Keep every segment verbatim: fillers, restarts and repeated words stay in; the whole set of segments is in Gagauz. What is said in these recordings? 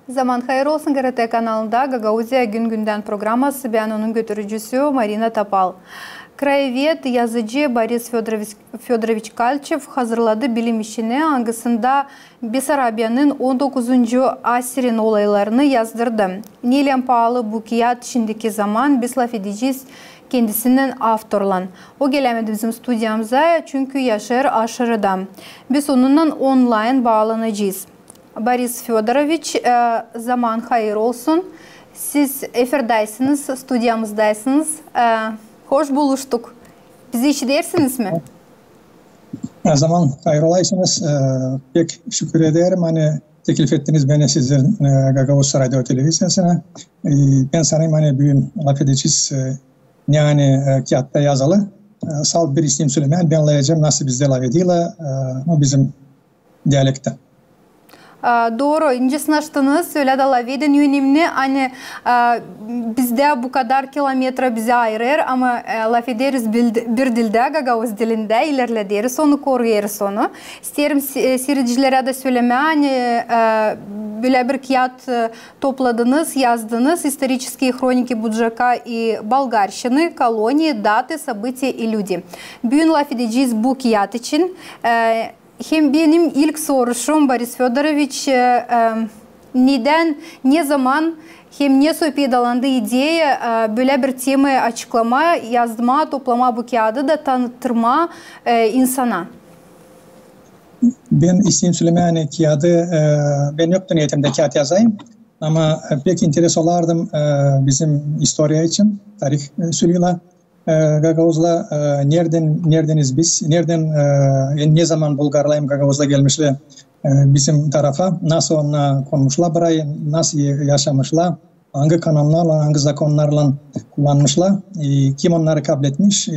Zaman hayır olsun. GRT kanalında Gagauziya gün-gündän programası, bän onun götürücüsü Marina Topal. Krayeved, yazıcı Boris Födoroviç, Födoroviç Kalçev hazırladı bilim işini, angısında Besarabiyanın on dokuzuncu asirin olaylarını yazdırdı. Neylän paalı bu kiyat şindiki zaman, biz lafedecez kendisinnän, avtorlan. O gelämedi bizim studiyamıza, çünkü yaşêêr aşırıda. Biz onunnan onlayn baalanacez. Boris Födoroviç, e, zaman hayır olsun. Siz efirdäsiniz, studiyamızdasınız. E, hoş buluştuk. Bizi işidersiniz mi? E, zaman hayır olaysınız. E, pek şükür ederim, ani teklif ettiniz beni sizin, e, Gagauz radio televiziyasına. E, bän sanêrım, ani büün lafedecez, e, ne ani, e, kiyatta yazılı. E, salt bir isteerim sölemää, bän lafedecäm, nasıl bizdä lafedilär, e, o bizim dialektä. A, dooru, nicä sınaştınız, ölä dä lafedin. Önemli, ani, a, bizdä bu kadar kilometra bizi ayırêr, ama, e, lafederiz bir, bir dildä, gagauz dilindä, ilerlederiz onu, koruyêrız onu. İsteerim si-, e, siiredicilerä dä sölemää, ani, e, bölä bir kiyat, e, topladınız, yazdınız, «Исторические хроники Буджака и Болгарщины: колонии, даты, события и люди». Büün lafedecez bu kiyat için. E, hem benim ilk soruşum, Boris Födoroviç, e, e, nedän, ne zaman hem nesoy peydalandı ideya, e, bölä bir temayı açıklamaa, yazmaa, toplamaa bu kiyadı da tanıttırmaa, e, insana? Bän isteerim sölemää, ani kiyadı, e, bän yoktu niyetimdä kiyat yazayım, ama, e, pek interes olardım, e, bizim istoriya için, tarih, e, sölüylär, e, gagauzlar, e, neredän, neredäniz biz, neredän, e, ne zaman bulgarlar hem gagauzlar gelmişlär, e, bizim tarafa, nasıl onnar konmuşlar burayı, nasıl yaşamışlar, angı kanonnarlan, angı zakonnarlan kullanmışlar, e, kim onnarı kabletmiş, e,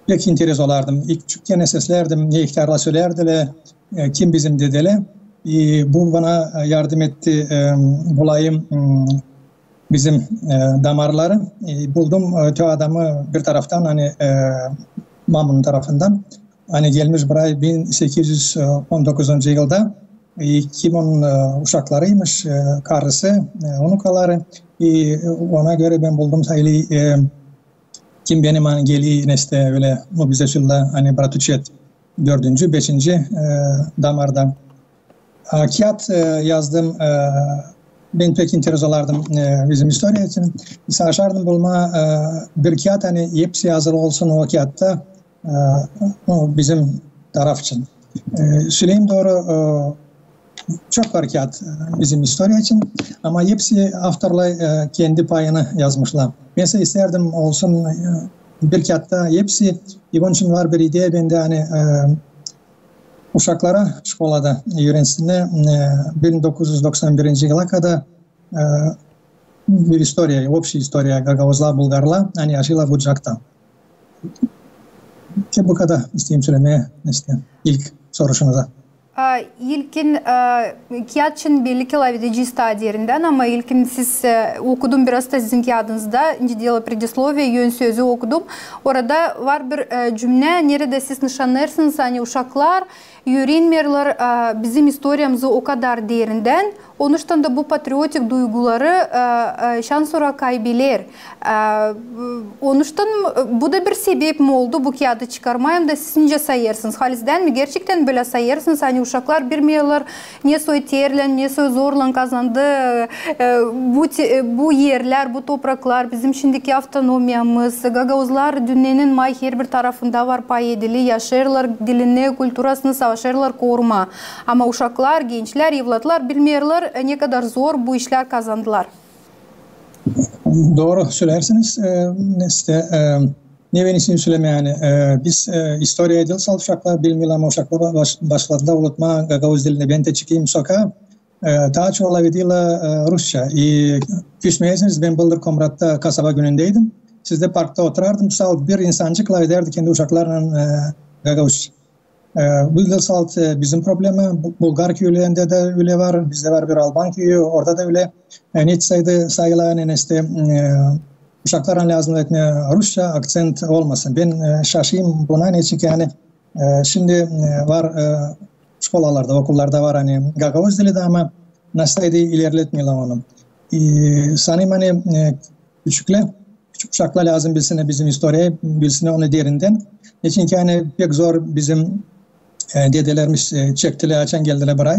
pek interes olardım. İlk küçükkän seslärdim, ne ihtärlar sölerdilär, e, kim bizim dedelär. E, bu bana, e, yardım etti, e, bulayım, m, bizim, e, damarları. E, buldum, e, te adamı bir taraftan, ani, e, mamunun tarafından. Ani gelmiş burayı bin sekiz üz on dokuzuncu yılda. E, kim onun, e, uşaklarıymış, e, karısı, e, unukaları. E, ona görä bän buldum sayılı, e, kim benim, ani, geli nesä ölä, o bizdä sölä, ani, bratuçet, dördüncü, beşinci, e, damarda. A, kiyat, e, yazdım, e, bän pek interes olardım, e, bizim istoriya için. Savaşardım bulmaa, e, bir kiyat, ani hepsi hazır olsun o kiyatta, e, o bizim taraf için. E, söleyim dooru, e, çok var kiyat, e, bizim istoriya için, ama hepsi avtorlar, e, kendi payını yazmışlar. Bän sä istärdim olsun, e, bir kiyatta hepsi, e, onun için var bir ideya bendä, ani, e, uşaklara şkolada üürensinlär, e, bin dokuz üz doksan birinci yıla kadar, e, bir istoriya, общая история gagauzlar, bulgarlar, ani yaşêêrlar Bucakta. Te bu kadar isteerim sölemää, nesä, ilk soruşunuza. A, ilkin, e, kiyat için belli ki lafedecez taa derindän, ama ilkin siz, e, okudum biraz da sizin kiyadınızda, nicä deyni, предисловие, ön sözü okudum. Orada var bir, e, cümlä, neredä siz nışannêêrsınız, ani uşaklar üürenmeerlär, e, bizim istoriyamızı o kadar derindän, onuştan da bu patriotik duyguları, e, e, şansora kaybeler. E, onuştan, e, bu da bir sebep mi oldu bu kiyadı çıkarmaa, hem dä siz nicä sayêrsınız? Halizdän mi? Gerçektän bölä sayêrsınız, ani uşaklar bilmeerlär, nesoy terlän, nesoy zorlan kazandı, e, bu te-, e, bu erlär, bu topraklar, bizim şindiki avtonomiyamız, gagauzlar dünnenin may herbir tarafında var pay edili, yaşêêrlar dilini, kulturasını, savaşêrlar korumaa. Ama uşaklar, gençlär, evlatlar bilmeerlär, e, ne kadar zor bu işlär kazandılar. Dooru söleersiniz, e, nesä, e, ne bän isteerim sölemää, ani, e, biz, e, istoriya diil salt uşaklar bilmeerlär, ama uşaklar baş-, başladılar unutmaa gagauz dilini. Bän te çıkayım sokaa, e, taa çok lafedilär, e, rusça. E, küsmeersiniz, bän bıldır Komratta kasaba günündeydim. Sizdä parkta oturardım, salt bir insancık lafedärdi kendi uşaklarınnan, e, gagauzça. E, bu yıl salt, e, bizim problema, bu-, bulgar küülerindä dä ölä var, bizdä var bir alban küüyü, orada da ölä. E, neçin saydı sayıla, ani, işte, e, uşakların lääzım etmää rusça, akţent olmasın. Bän, e, şaşêrım buna, neçin ki, ani, e, şindi, e, var, e, şkolalarda, okullarda var, ani gagauz dili dä, ama nasıl saydı ilerletmeerlär onu. E, sanêrım, ani, e, küçüklär, küçük uşaklar lääzım bilsinnär bizim istoriyayı, bilsinnär onu derindän. Neçin ki, ani, pek zor bizim, e, dedelerimiz, e, çektilär, açan geldilär buray.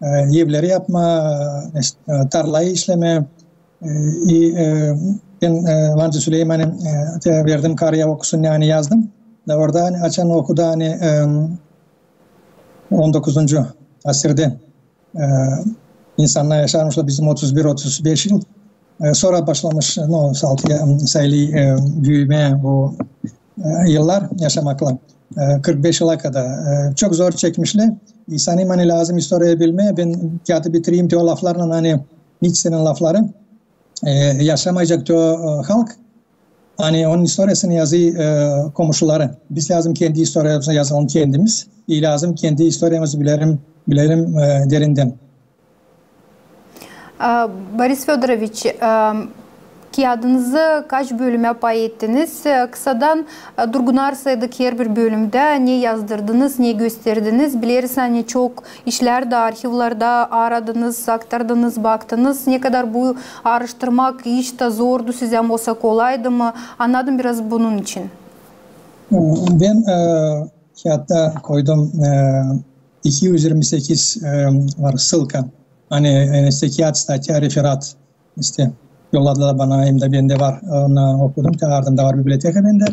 E, evleri yapmaa, e, tarlayı işlemää. E, i, e, bän, e, Vancı Süleymanı, e, te verdim karıya okusun, ani yazdım. Da orada, ani, açan okudu, ani, e, on dokuzuncu asirdä, e, insannar yaşarmışlar bizim otuz bir, otuz beş yıl. E, sora başlamış, no, salt, e, sayılı, e, büümää bu, e, yıllar yaşamaklan. E, kırk beş yıla kadar. E, çok zor çekmişlär. İ sanêrım, ani lääzım istoriyayı bilmää. Bän kiyatı bitireyim te o laflarlan, ani Nietzsche'nin lafları. E, yaşamayacek te o, e, halk, ani onun istoriyasını yazêr, e, komuşuları. Biz lääzım kendi istoriyamızı yazalım kendimiz. İ lääzım kendi istoriyamızı bilelim, bilelim, e, derindän. A, Boris Födoroviç, a, kiyadınızı kaç bölümä pay ettiniz? E, kısadan, e, durgunarsaydık herbir bölümdä, ne yazdırdınız, ne gösterdiniz? Bileriz, ani çok işlär dä arhivlerdä aradınız, aktardınız, baktınız. Ne kadar bu aaraştırmak iş dä zordu sizä, osa kolaydı mı? Annadım biraz bunun için. Bän, e, kiyatta koydum, e, iki üz irmi sekiz, e, var ssılka. Ani, e, işte, kiyat, statya, referat. İşte, yolladılar bana, hem dä bendä var. Onu okudum, te ardımda var biblioteka bendä.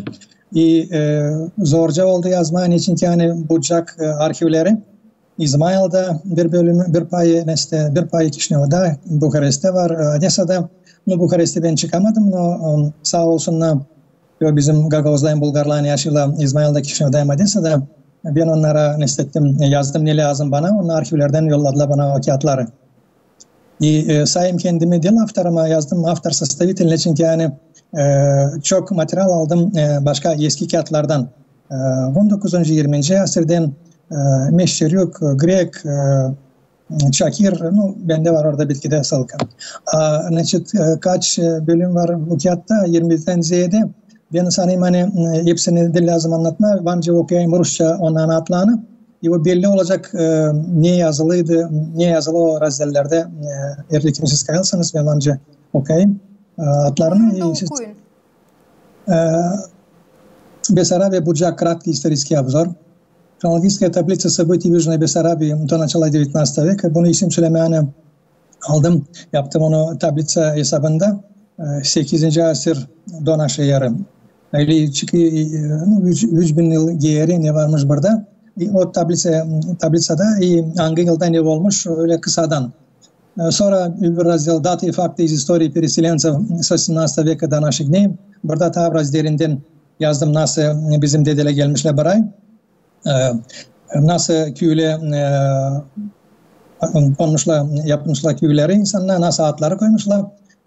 İ, e, zorca oldu yazmaa, neçin ki, ani Bucak, e, arhivleri İzmailda bir bölümü, bir payı, işte, bir payı Kişinevda, Bukarestte var, e, Odesada. No, Bukaresti bän çıkamadım, no, e, saa olsunnar, o bizim gagauzların, bulgarların yaşıyla İzmailda, Kişinevda hem Odesada. Bän onnara, işte, ettim, yazdım ne lääzım bana, onnar arhivlerdän yolladılar bana o kiyatları. İ, e, sayêrım kendimi dil avtoruma, yazdım автор-составитель, neçin ki, ani, e, çok material aldım, e, başka eski kiyatlardan. E, on dokuzuncu, irminci asirdän, e, Meşçerük, Grek, e, Çakir, no, bendä var orada bitkidä ssılka. A, значит, e, kaç, e, bölüm var bu kiyatta, irmi birdän zeedä. Bän sanêrım, ani, e, hepsini diil lääzım annatmaa, var nicä okuyayım rusça onnarın adlarını. İ o belli olacek, e, ne yazılıydı, ne yazılı o razdellerdä, e, eer ilgilenmäksiniz, bän var nicä okuyayım, e, adlarını. Buyurun, okuyun. E, Бесарабия, Буджак, краткий исторический обзор. Хронологическая таблица событий в Южной Бессарабии до начала девятнадцатого века. Bunu isim sölemää aldım, yaptım onu tablitsa esabında, e, sekizinci asır до нашей эры. Ölä çıkêr, e, üç, üç bin yıl geeri ne varmış burada. E, o tablitsa, tablitsada, e, angı yılda ne olmuş, ölä kısadan. E, sora bir razdel даты и факты из истории переселенцев с восемнадцатого века до наших дней. Burada taa biraz derindän yazdım, nasıl bizim dedelär gelmişlär buray. E, nasıl küülä, e, konmuşlar, yapmışlar küüleri insannar, nasıl adları koymuşlar.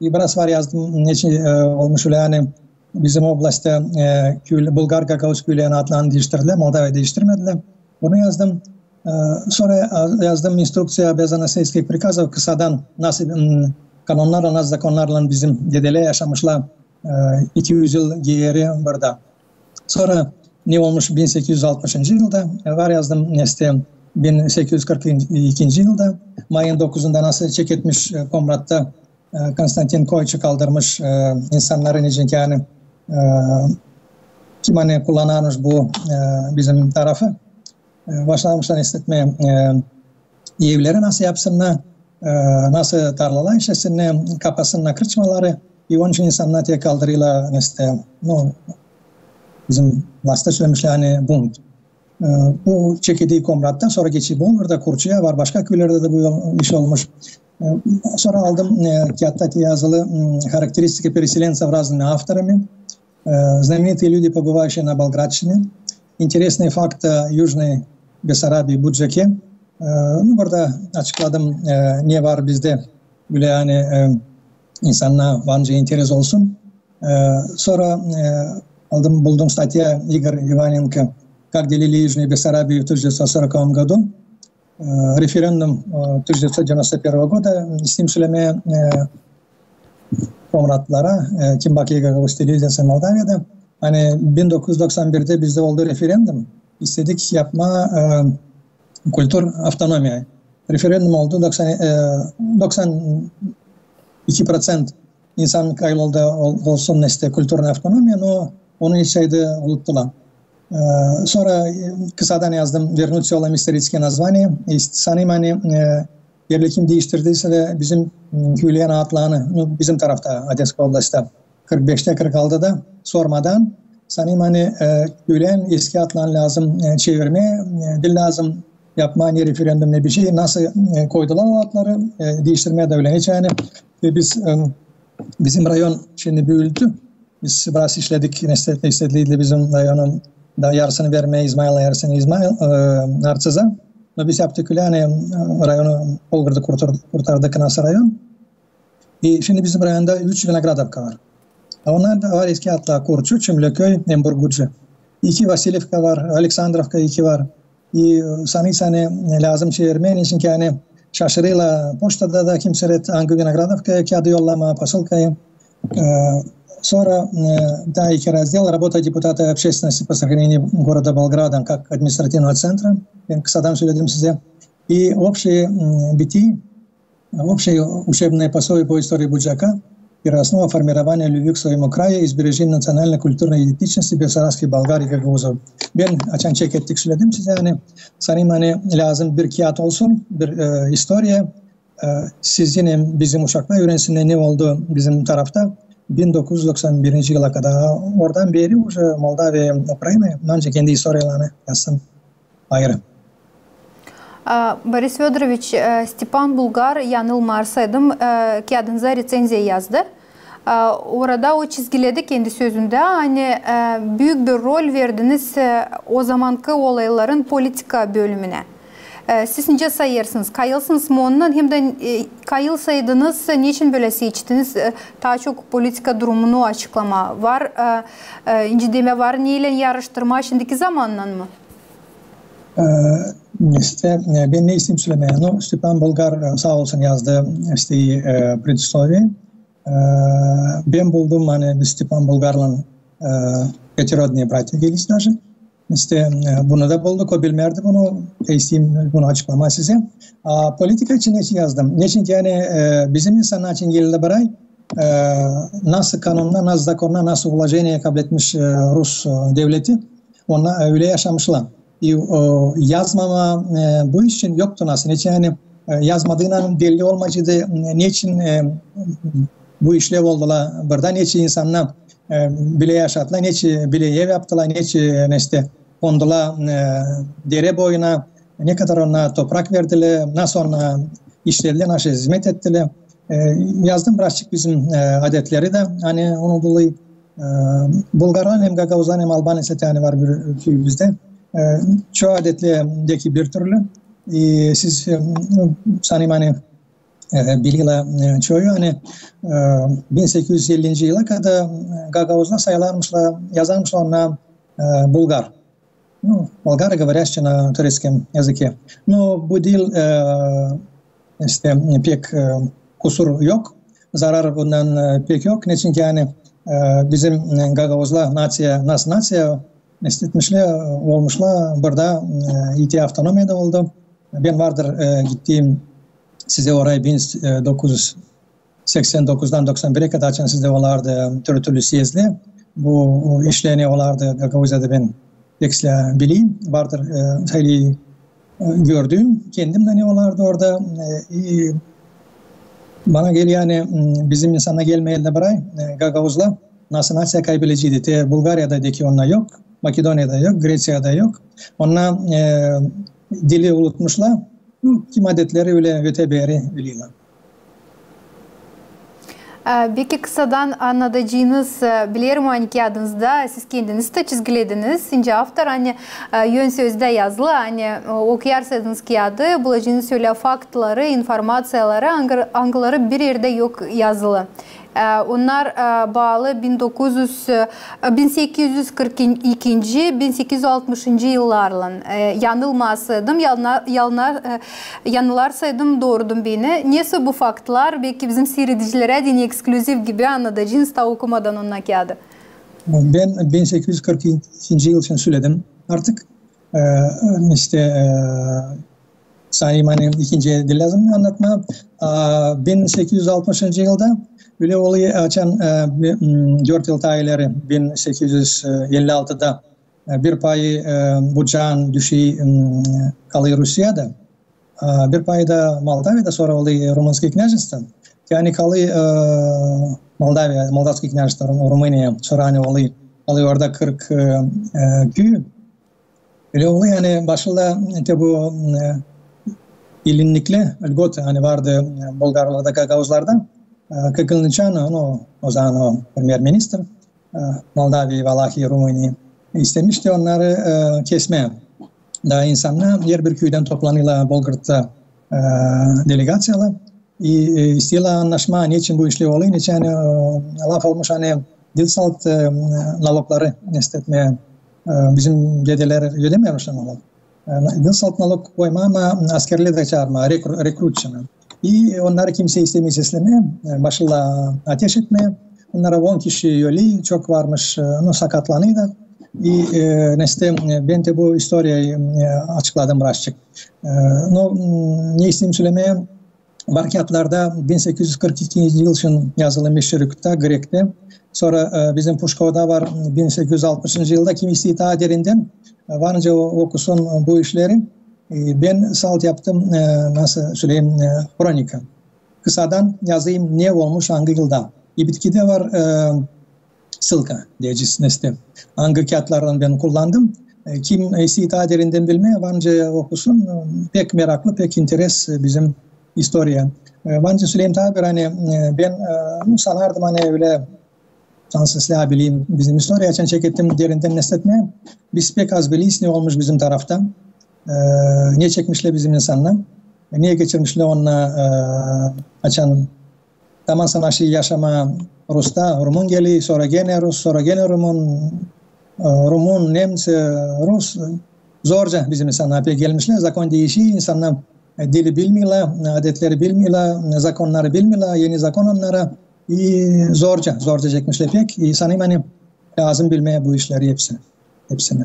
E, biraz var yazdım, neçin, e, olmuş ölä, ani bizim oblastta, e, küül-, bulgar, gagauz küülerinin adlarını diiştirdilär, Moldaviyada diiştirmedilär. Bunu yazdım. E, sora, e, yazdım инструкция обязанностей и приказов, kısadan, nasıl, m, kanonnarlan, nasıl zakonnarlan bizim dedelär yaşamışlar, e, iki üz yıl geeri burada. Sora ne olmuş bin sekiz üz altmışıncı yılda, e, var yazdım, işte, bin sekiz üz kırk ikinci yılda, mayın dokuzunda nasıl çeketmiş, e, Komratta, e, Konstantin Koyçu kaldırmış, e, insannarı, nicä ki, ani, e, kim, ani, kullanarmış bu, e, bizim tarafı. E, başlamışlar istetmää, e, evleri nasıl yapsınnar, e, nasıl tarlalar işlesinnär, kapasınnar krıçmaları. İ onun için insannar te kaldırêrlar, işte, no, bizim vlasta sölemişlär, ani bunt. E, bu çekedi Komratta, sora geçti Bolvarda, Kurçuya, var başka küülerdä dä bu yol, iş olmuş. E, sora aldım, e, kiyatta yazılı, m, характеристика переселенцев разными авторами. E, знаменитые люди, побывавшие на Болградщине. Интересные факты о Южной Бессарабии, Буджаке. E, no, burada açıkladım, e, ne var bizdä, bölä, ani, e, insannara var nicä interes olsun. E, sora, e, aldım, buldum statya İgor İvanenko, как делили Южную Бессарабию в тысяча девятьсот сороковом году. Э, референдум, э, тысяча девятьсот девяносто первого года, isteerim sölemää, e, komratlara, e, kim bakêr Gagauz televizyası Moldovada. Ani bin dokuz üz doksan birdä bizdä oldu referendum. İstedik yapmaa, e, kultur avtonomiya. Referendum oldu, doksan, e, doksan iki proţent insan kayıl oldu, ol-, olsun, işte, kulturnaya avtonomiya, no onu hiç şeydä unuttular. E, sora, e, kısadan yazdım «Вернуть сёлам исторические названия». E, sanêrım, ani, e, yerli kim diiştirdiysä dä bizim, m, küülerin adlarını, no, bizim tarafta, Odesskaya oblastta, kırk beştä, kırk altıda sormadan, sanêrım, ani, e, küülerin eski adlarını lääzım, e, çevirmää, e, diil lääzım yapmaa ne referendum, ne bişey, nasıl, e, koydular o adları, e, diiştirmää dä ölä. Neçin ani, e, biz, e, bizim rayon şindi büüldü. Biz biraz işledik, nestetli işledik bizim rayonun da yarısını vermää İzmaila, yarısını İzmail, e, Narţiza. No biz yaptık ölä, ani, e, rayonu Bolgarda kurtar-, kurtardık nasıl rayon. E, şindi bizim rayonda üç Vinogradovka var. A onnar da var eski adları: Kurçu, Çümlüköy hem Burgucu. İki Vasilivka var, Aleksandrovka iki var. E, sanêrım, ani lääzım çevirmää, neçin ani şaşırêrlar poştada da kimseler, angı Vinogradovkaya kiyat yollamaa, posilkayı. E, sora, e, taa iki razdel: работа депутата общественности по сохранению города Болграда как административного центра. Bän kısadan söledim sizä. И общие, m, biti, общее учебное пособие по истории Буджака и основа формирования любви к своему краю и сбережения национальной культурной идентичности бессарабских болгар и гагаузов. Bän açan çekettik, söledim sizä, ani sanêrım, ani lääzım bir kiyat olsun, bir, e, istoriya, e, sizin hem bizim uşaklar üürensinnär, ne oldu bizim tarafta bin dokuz üz doksan birinci yıla kadar. Oradan beeri уже Moldova, Ukraina, ancak kendi istoriyalarını yazsın ayrı. A, Boris Födoroviç, e, Stepan Bulgar, yanılmarsaydım, e, kiyadınıza reţenziya yazdı. A, orada o çizgiledi kendi sözündä, ani, e, büük bir rol verdiniz, e, o zamankı olayların politika bölümünä. E, siz nicä sayêrsınız? Kayılsınız mı ondan? Hem dä, e, kayılsaydınız, neçin bölä seçtiniz, e, taa çok politika durumunu açıklamaa? Var, e, e, nicä demää, var neylän yarıştırmaa şindiki zamannan mı? E, işte, e, bän ne isteerim sölemää. Ну, Stepan Bulgar, e, saa olsun, yazdı, işte, e, предисловие. E, bän buldum, ani biz Stepan Bulgarlan, e, первородные братья geliştik даже. İşte, e, bunu da bulduk, o bilmärdi bunu, e, isteerim bunu açıklamaa sizä. A politika için neçin yazdım? Neçin ki, ani, e, bizim insannar için geldi bırak, e, nasıl kanunnar, nasıl zakonnar, nasıl uloženiya kabletmiş, e, rus, e, devleti, onnar, e, ölä yaşamışlar. E, o, yazmamaa, e, bu iş için yoktu nasıl. Neçin, ani, e, yazmadıynan belli olmayceydı, e, neçin, e, bu işlev oldular. Burada neçin insannar, e, bilä yaşadılar, neçin bilä ev yaptılar, neçin, e, işte, kondular, e, derä boyuna, ne kadar onnar toprak verdilär, nasıl onnar işledilär, nasıl hizmet ettilär. E, yazdım birazçık bizim, e, adetleri dä, ani onu dolayı, e, bulgarların hem gagauzların hem alban esetani var bir küüyümüzdä. E, çoyu adetlerdeki bir türlü. E, siz, e, sanêrım, ani, e, bililär, e, çoyu, ani, e, bin sekiz üz ellinci yıla kadar, e, gagauzlar sayılarmışlar, yazarmışlar onnar, e, bulgar. Ну, болгары, говорящие на турецком языке. Ну, bu diil, e, işte, pek, e, kusur yok. Zarar bundan, e, pek yok. Neçin ki, ani, e, bizim, e, gagauzlar naţiya, nasıl naţiya, istetmişlär, e, olmuşlar burada, e, iti avtonomiyada oldu. Bän vardır, e, gittiim sizä orayı bin dokuz üz seksän dokuzdan doksan birä kadar, açan sizdä olardı, e, türlü-türlü syezdlär. Bu, bu işlär ne olardı Gagauziyada, bän ekstra bilerim. Vardır, e, sayılı, e, gördüüm, kendim dä ne olardı orada. E, i bana geler, ani, m, bizim insannar gelmeyeli dä bırak, e, gagauzlar nasıl naţiya kaybeleceydi. Te Bulgariyada deki onnar yok, Makedoniyada yok, Greţiyada yok. Onnar, e, dili unutmuşlar. Nu, kim adetleri ölä öte beeri bililär. E, peki, kısadan annadacınız, e, bilerim, ani kiyadınızda siz kendiniz dä çizgilediniz, nicä avtor, ani, e, ön sözdä yazılı, ani, e, okuyarsaydınız kiyadı, bulacınız ölä faktları, informaţiyaları, angı-, angıları bir erdä yok yazılı. E, onnar e, baalı bin dokuz üz, e, bin sekiz üz kırk ikinci, bin sekiz üz altmışıncı yıllarlan. E, yanılmasaydım, yalna, yalna, e, yanılarsaydım, doorudun beni. Nesoy bu faktlar, beki bizim siiredicilerä deyni eksklüziv gibi annadacınız ta okumadan onnar kiyada. Bän bin sekiz üz kırk ikinci yıl için söledim artık. E, işte, e, sanêrım, ani ikinci dil lääzım annatmaa. A, bin sekiz üz altmışıncı yılda ölä oluyor, açan, e, bi-, m, dört yıl taa ileri, bin sekiz üz elli altıda, e, bir payı, e, bu can düşüy, m, kalêr Rusiyada. E, bir payı da Moldaviyada, sora oluyor Rumunskiy knäjestvo. Yani kalêr, e, Moldaviya, Moldavskiy knäjestvo, Rum-, Rumıniya, sora ani oluyor, kalêr orada kırk, e, e, küü. Ölä oluyor, ani başında te bu, e, ilinnikli, lgota, ani vardı, e, bulgarlarda, gagauzlarda, e, Kıkılniçan, o, o zaman o premyer-ministr, e, Moldaviyayı, Valahiyayı, Rumıniyayı, istemişti onnarı, e, kesmää. Da insannar herbir küüdän toplanêrlar Bolgradda, e, delegaţiyalar. I, e, isteerlär annaşmaa, neçin bu işlär oluyor, neçin, e, laf olmuş, ani diil salt, e, nalogları nestetmää, e, bizim dedeler ödemeermiş nalog. E, diil salt nalog koymaa, ama askerleri dä çaarmaa, rekru-, rekrutçina. I onnarı kimsey istemeer seslemää, e, başlêêrlar ateş etmää. Onnara on kişi ölüyor, çok varmış, e, nu, sakatlanêr da. I, e, nestet, e, bän te bu istoriyayı, e, açıkladım birazçık. E, nu, m, ne isteerim sölemää, var kiyatlarda bin sekiz üz kırk ikinci yıl için yazılı Meşrukta, Grektä. Sora, e, bizim Puşkovda var bin sekiz üz altmışıncı yılda, kim isteer taa derindän, e, var nicä o-, okusun bu işleri. E, bän salt yaptım, e, nasıl söleyim, e, hronika. Kısadan yazayım, ne olmuş angı yılda. I bitkidä var, e, ssılka, deyecez, nestet. Angı kiyatlardan bän kullandım. E, kim isteer taa derindän bilmää, var nicä okusun, e, pek meraklı, pek interes, e, bizim istoriya. E, var nicä söleyim taa bir, ani, e, bän, e, nu, sanardım, ani ölä, sansın islää bileyim bizim istoriya, açan çekettim derindän nestetmää. Biz pek az bileriz, ne olmuş bizim tarafta. E, ne çekmişlär bizim insannar. Ne geçirmişlär onnar, e, açan taman sanaşêr yaşamaa Rusta, rumun geler, sora genä rus, sora genä rumun, e, rumun, nemţi, rus, zorca bizim insannar pek gelmişlär, zakon diişiyor, insannar, e, dili bilmeerlär, adetleri bilmeerlär, zakonnarı bilmeerlär, eni zakon onnara, i zorca, zorca çekmişlär pek, i sanêrım, ani lääzım bilmää bu işleri hepsi. Hepsini.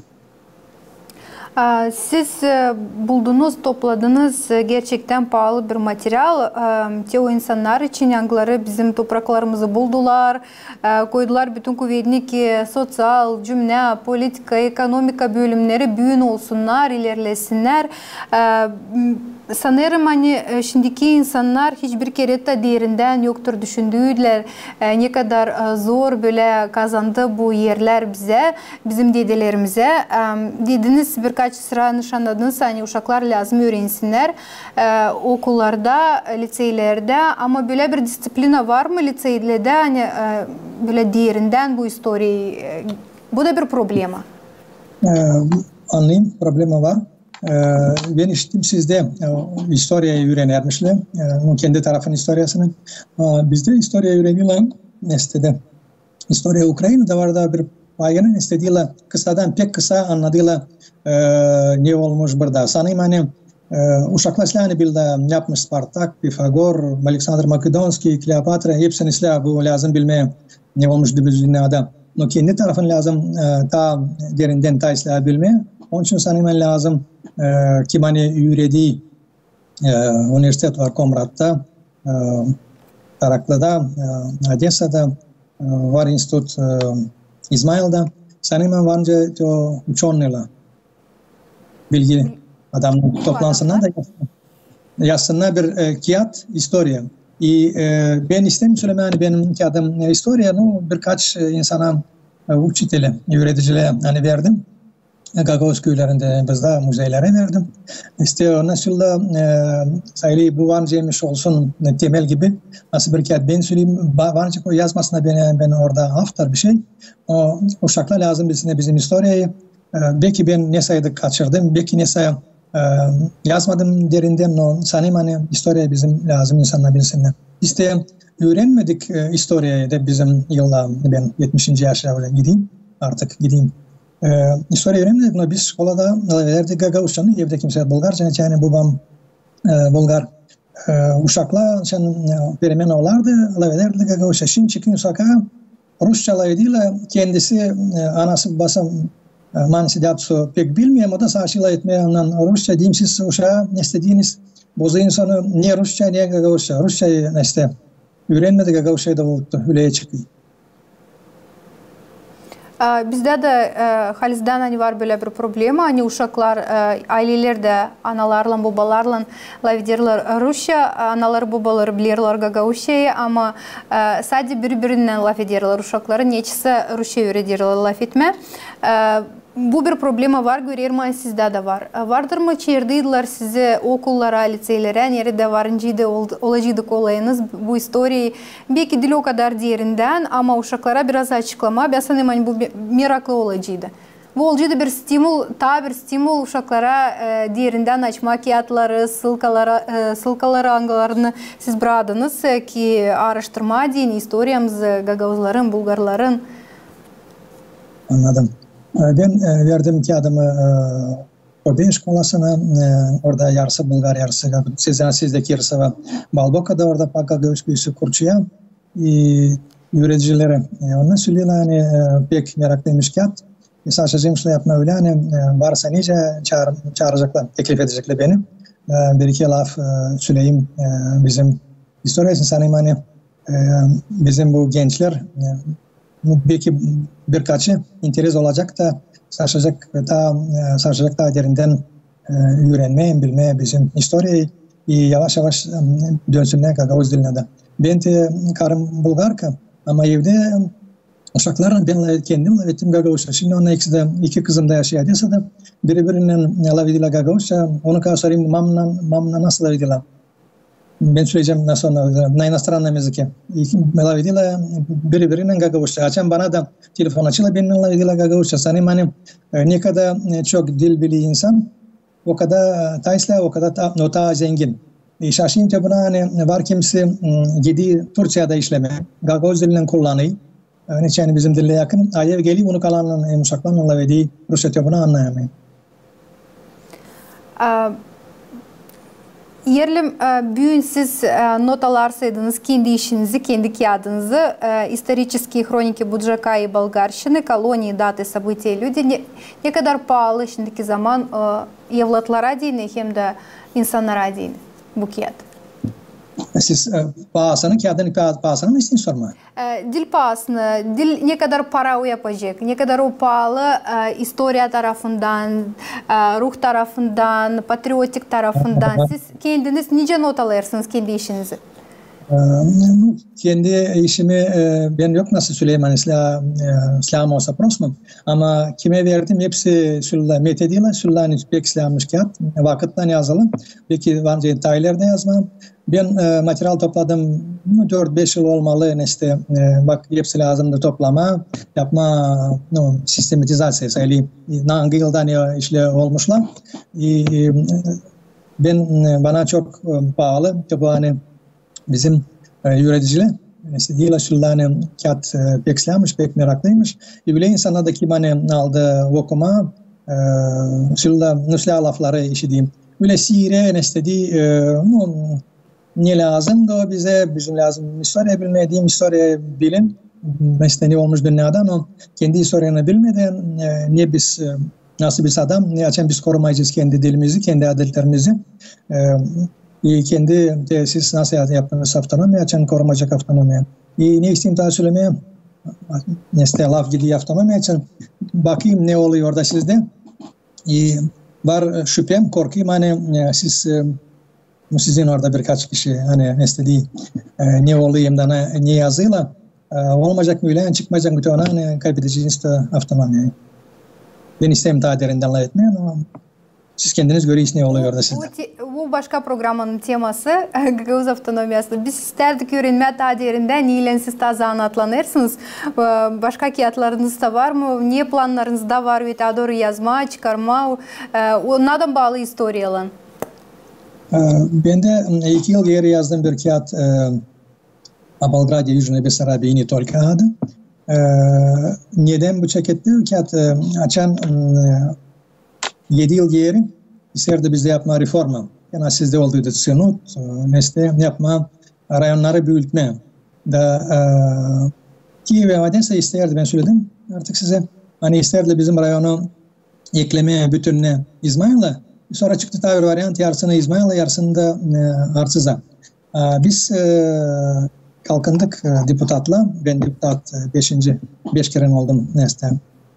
A, siz, e, buldunuz, topladınız, e, gerçektän paalı bir material, e, te o insannar için, angıları bizim topraklarımızı buldular, e, koydular bütün kuvedini, ki soţial, cümnä, politika, ekonomika bölümneri büün olsunnar, ilerlesinnär. E, m, Sanêrım, ani, e, şindiki insannar hiç bir kerä taa derindän yoktur düşündüülär, e, ne kadar, e, zor bölä kazandı bu erlär bizä, bizim dedelerimizä. E, dediniz, birkaç sıra nışannadınız, ani uşaklar lääzım üürensinnär, e, okullarda, liţeylerdä, ama bölä bir disţiplina var mı liţeylerdä, ani, e, bölä derindän bu istoriyayı, e, bu da bir problema. E, annêêrım, problema var. E, bän işittim sizdä, e, istoriyayı üürenärmişlär, e, kendi tarafın istoriyasını. A, bizdä istoriya üürenilär, nestettä. İstoriya Ukrainada var da bir payını, nestettä, kısadan, pek kısa annadêrlar, e, ne olmuş burada. Sanêrım, ani, e, uşaklar islää, ani bilä, ne yapmış Spartak, Pifagor, Aleksandr Makedonskiy, Kleopatra, hepsini islää, bu lääzım bilmää, ne olmuş dünnedä. No kendi tarafın lääzım, e, taa derindän, taa islää bilmää. Onun için sanêrım lääzım, e, kim ani üüredi, e, universitet var Komratta, e, Taraklıda, e, Odesada, e, var institut, e, İzmailda. Sanêrım var nicä te o uçenıylar, bilgi adamnar toplansınnar da yazsınnar bir, e, kiyat istoriya. I, e, bän isteerim sölemää, ani benim kiyadım, e, istoriya, no, birkaç, e, insana, e, uçitelä, üüredicilerä, ani verdim. E, gagauz küülerindä, bizdä muzeylerä verdim. İştä, nasıl da, e, sayılı bu var nicä imiş olsun, e, temel gibi. Nasıl bir kiyat bän söleyim, ba-, var nicä koy yazmasına bän, bän orada avtor bir şey. O, uşaklar lääzım bilsinnär bizim istoriyayı. E, beki bän nesä kaçırdım, beki nesä, e, yazmadım derindän, no sanêrım, ani istoriya bizim lääzım insannar bilsinnär. İştä, üürenmedik, e, istoriyayı da bizim yılda, bän etmişinci yaşa ölä gideyim, artık gideyim. E, istoriya üürenmedik, ama biz şkolada lafedärdik gagauzçanı, evdä kimsä bulgarça, neçin ani bubam, e, bulgar. E, uşaklar, neçin ani, e, peremena olardı, lafedärdi gagauzça. Şindi çıkayım sokaa, rusça lafedilär, kendisi, e, anası, bubası, e, manisi, dädusu pek bilmeer, o da savaşêr lafetmää ondan rusça. Deyim, siz uşaa ne istediniz, bozayım sonu, ne rusça, ne gagauzça. Rusça, e, neştä, üürenmedi, gagauzça da oldu, ölä çıkêr. E, bizdä dä, e, halizdän ani var bölä bir problema, ani uşaklar, e, aylelerdä analarlan, bubalarlan lafederlär rusça, analar, bubalar bilerlär gagauzçayı, ama, e, sade biri-birinnän lafederlär uşakları, neçinsä rusça üürederlär lafetmää. E, bu bir problema var, görerim, ani sizdä dä var. E, vardır mı, çaardılar sizi okullara, liţeylerä, neredä varıncı da ol-, olacıydı kolayınız bu istoriyayı, beki diil o kadar derindän, ama uşaklara biraz açıklamaa, bän sanêrım, ani bu me-, meraklı olacıydı. Bu olacıydı bir stimul, taa bir stimul uşaklara, e, derindän açmaa kiyatları, ssılkaları, e, ssılkaları, angılarını siz brakadınız, e, ki aaraştırmaa deyni istoriyamızı, gagauzların, bulgarların. Annadım. E, bän, e, verdim kiyadımı, e, Kobeyi şkolasına, e, orada yarısı bulgar, yarısı gagauz, sizdä, sizdä Kirsova, Balbokada, orada pa gagauz küüsü Kurçuya, e, üüredicileri. E, onnar söleyim, ani, e, pek meraklıymış kiyat. E, savaşacam, şindä yapmaa ölä, ani, e, varsa nicä çaar-, çaaraceklar, teklif edecekler beni. E, bir-iki laf, e, söleyim, e, bizim istoriyasını, sanêrım, ani, e, bizim bu gençlär, e, bu beki birkaçı interes olacek da savaşacek taa, e, savaşacek taa derindän, e, üürenmää, bilmää bizim istoriyayı, i yavaş-yavaş, e, dönsünnär gagauz dilinä dä. Bän dä karım bulgarka, ama evdä uşaklarlan bän la-, kendim lafettim gagauzça. Şindi onnar ikisi dä, iki kızım da yaşêêr Odesada. Biri-birinnän lafedilär gagauzça. Onu ka sorêrım, mamna, mamna nasıl lafedilär? Bän söleyecäm, nasıl onnar lafedilär, на иностранном языке. Lafedilär biri-birinnän gagauzça. Açan bana da telefon açêrlar, bennän lafedilär gagauzça. Sanêrım, ani, e, ne kadar, e, çok dil biler insan, o kadar, e, taa islää, o kadar taa, o taa zengin. E, şaşêrım te buna, ani var kimisi, m, gider Turţiyada işlemää, gagauz dilini kullanêr. E, neçin ani bizim dillär yakın, a ev geler, bunu kalannan, e, uşaklarlan lafeder rusça, te bunu annayamêêr. A, Erlim, e, büün siz, e, not alarsaydınız kendi işinizi, kendi kiyadınızı, e, исторические хроники Буджака и Болгарщины, колонии, даты, события, люди, ne, ne kadar paalı şindiki zaman, e, evlatlara deyni hem dä insannara deyni bu kiyat? Siz, e, paasını, kiyadın pa-, paasını mı isteersiniz sormaa? E, diil paasını, diil ne kadar para o yapacek, ne kadar o paalı, e, istoriya tarafından, e, ruh tarafından, patriotik tarafından. Siz kendiniz nicä not alêrsınız kendi işinizi? E, nu, kendi işimi, e, bän yok nasıl söleyim, ani islää-, e, islää-, olsa prosma. Ama kimä verdim, hepsi sölä metedilär, sölä, ani pek islää-, olmuş kiyat, vakıttan yazılı. Beki var nicä detayları da yazmaa. Bän, e, material topladım, nu, dört-beş yıl olmalı, neştä, e, bak, hepsi lääzımdı toplamaa, yapmaa, nu, sistematizaţiya, eli, angı yılda ne işlär olmuşlar. E, e, bän, e, bana çok, e, paalı, te bu, ani bizim, e, üüredicilär, neştä, diilär, sölä, ani kiyat, e, pek islää-, olmuş, pek meraklıymış. E, ölä insannar da, kim, ani aldı okumaa, e, sölä, nu, islää lafları işider. Ölä siirä, neştä, e, nu, ne lääzımdı o bizä, bizim lääzım istoriya bilmää, deyim, istoriya bilin, neştä, ne olmuş dünnedä, ama kendi istoriyanı bilmedän, e, ne biz, e, nasıl biz adam, ne açan biz korumayacez kendi dilimizi, kendi adetlerimizi, e, e, kendi, te, siz nasıl ya-, yaptınız avtonomiya, açan korumayacek avtonomiya. E, ne isteerim taa sölemää, neştä, laf gider avtonomiya için, bakayım ne olêr orada sizdä. E, var, e, şüpem, korkuyum, ani, e, siz, e, bu sizin orada birkaç kişi, ani, neştä, e, ne olêr hem dä ne, ne yazêrlar, e, olmayacek mı ölä, çıkmayacek mı te ona, ani kaybedecez te avtonomiyayı. Bän isteerim taa derindän lafetmää, ama siz kendiniz görersiniz ne olêr orada sizdä. Bu te-, bu başka programanın teması, gagauz avtonomiyası. Biz istärdik üürenmää taa derindän, neylän siz taa zanaatlanêrsınız. E, başka kiyatlarınız da var mı? Ne plannarınız da var, ötää dooru yazmaa, çıkarmaa, e, o, nadan baalı istoriyalan? E, bän dä, m, iki yıl geeri yazdım bir kiyat, e, о Болграде, Южной Бессарабии и не только adı. E, nedän bu çeketti? Kiyat, e, açan, m, e, edi yıl geeri isteerdi bizdä yapmaa reforma. Yani sizdä olduydu Tsinut, e, mesle yapmaa, rayonnarı büütmää. Da, e, Kiyev hem Odesa isteerdi, bän söledim artık sizä, ani isteerdi bizim rayonu eklemää bütünnä İzmaila. Sora çıktı taa bir variant, yarısını İzmaila, yarısını da, e, Artsiza. E, biz, e, kalkındık, e, deputatla. Bän deputat, e, beşinci, beş kerän oldum, nesä,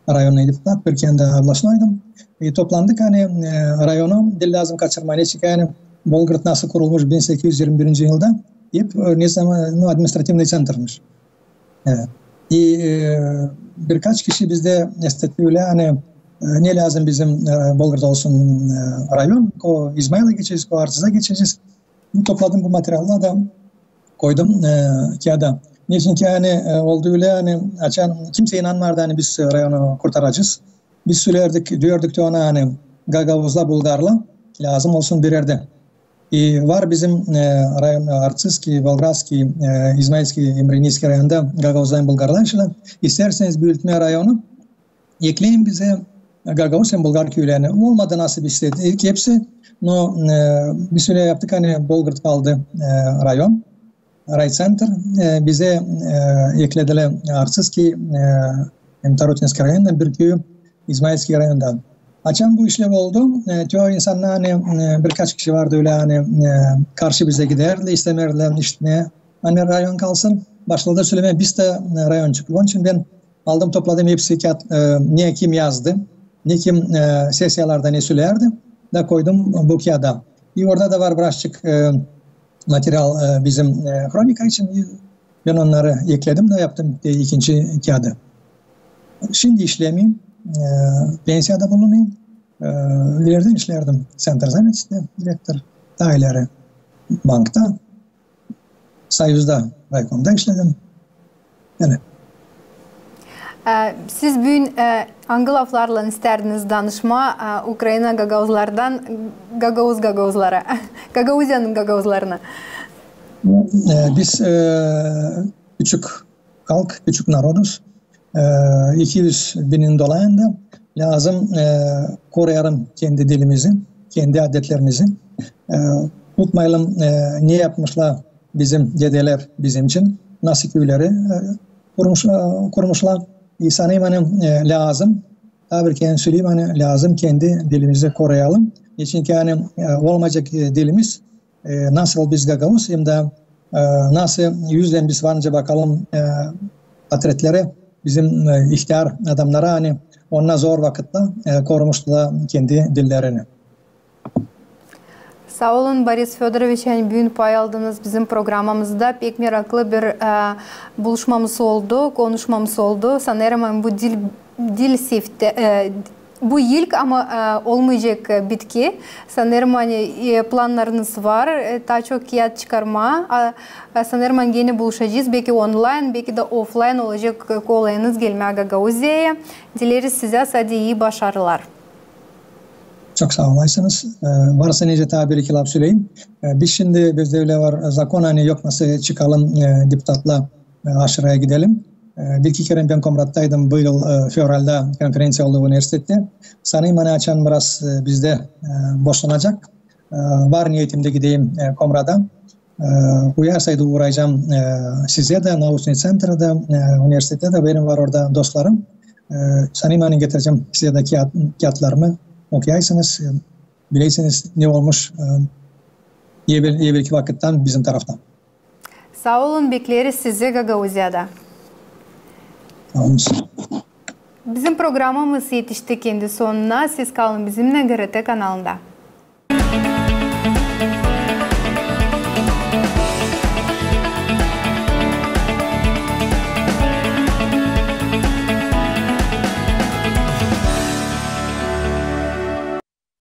rayonnıy deputat, bir kerän dä областнойdum. E, toplandık, ani, e, rayonu diil lääzım kaçırmaa, neçin ki, ani Bolgrad nasıl kurulmuş bin sekiz üz irmi birinci yılda, hep, e, ne zaman, ну, административный центрmiş. Evet. И, e, birkaç kişi bizdä istetti ölä, ani, e, ne lääzım bizim, e, Bolgrad olsun, e, rayon, ko İzmaila geçecez, ko Artsiza geçecez. Topladım bu materialları da koydum, e, kiyada. Neçin ki, ani, e, oldu ölä, ani açan kimsä inanmardı, ani biz, e, rayonu kurtaracez. Biz sölärdik, deyärdikti ona, ani gagauzla, bulgarla lääzım olsun bir erdä. E, var bizim, e, rayon, Artsızskiy, Bolgradskiy, e, İzmailskiy, İmreniskiy rayonda gagauzlar hem bulgarlar yaşêêrlar. İsteerseniz büütmää rayonu, ekleyin bizä gagauz hem bulgar küülerini. Olmadı nasıl biz istedik hepsi. No, e, biz ölä yaptık, ani Bolgrad kaldı, e, rayon, raycentr. E, bizä, e, ekledilär Artsızskiy, e, hem Tarutinskiy rayondan bir küü İzmailskiy rayondan. Açan bu işlev oldu, e, te o insannar, ani, e, birkaç kişi vardı ölä, ani, e, karşı bizä gidärdilär, istämärdilär işitmää, ani rayon kalsın. Başladı sölemää, biz dä, e, rayonçuk. Onun için bän aldım, topladım hepsi kiyat, e, ne kim yazdı, ne kim, e, sesiyalarda ne sölärdi, da koydum bu kiyada. E, orada da var birazçık, e, material, e, bizim, e, hronika için, e, bän onnarı ekledim da yaptım, e, ikinci kiyadı. Şindi işlemeyim, e, pensiyada bulunuyum. E, ileridän işlärdim Центре занятости direktor, taa ileri bankta, Союзда, raykomda işledim. Yani. E, siz büün, e, angı laflarlan istärdiniz danışmaa, e, Ukraina gagauzlardan gagauz gagauzlara, Gagauziyanın gagauzlarına? E, biz, e, küçük halk, küçük naroduz. E, iki üz binin dolayında lääzım, e, koruyalım kendi dilimizi, kendi adetlerimizi. E, unutmayalım, e, ne yapmışlar bizim dedelär bizim için, nasıl küüleri, e, kurmuş-, e, kurmuşlar. E, sanêrım, ani, e, lääzım, taa bir kerä söleyim, ani lääzım kendi dilimizi koruyalım. Neçin ki, ani, e, olmayacek, e, dilimiz, e, nasıl biz gagauz, hem dä, e, nasıl üzdän biz var nicä bakalım, e, portretlere, bizim, e, ihtär adamnara, ani onnar zor vakıtta, e, korumuşlar kendi dillerini. Saa olun, Boris Födoroviç, ani büün pay aldınız bizim programamızda. Pek meraklı bir, e, buluşmamız oldu, konuşmamız oldu. Sanêrım, ani bu dil, dil sifte, e, bu ilk, ama, e, olmayacek, e, bitki. Sanêrım, ani, e, plannarınız var, e, taa çok kiyat çıkarmaa. A, e, sanêrım, ani genä buluşacez, beki onlayn, beki dä oflayn olacek, e, kolayınız gelmää Gagauziyaya. Dileriz sizä sade ii başarılar. Çok saa olaysınız. E, varsa nicä taa bir-iki laf söleyim. E, biz şindi, bizdä ölä var zakon, ani yok nasıl çıkalım, e, deputatla, e, aşırıya gidelim. E, bir-iki kerä bän Komrattaydım bu yıl, e, fevralda konferenţiya oldu universitettä. Sanêrım, ani açan biraz, e, bizdä, e, boşanacek. E, var niyetimdä gideyim, e, Komrada. E, uyarsaydı uurayacam, e, sizä dä, nauçnıy ţenträ dä, e, universitettä dä, benim var orada dostlarım. E, sanêrım, ani getirecäm sizä dä kiyat-, kiyatlarımı, okuyaysınız, e, bileysiniz ne olmuş, e, evel-, evelki vakıttan bizim tarafta. Saa olun, bekleriz sizi Gagauziyada. Saa olun. Bizim programamız etişti kendi sonuna. Siz kalın bizimnän GRT kanalında.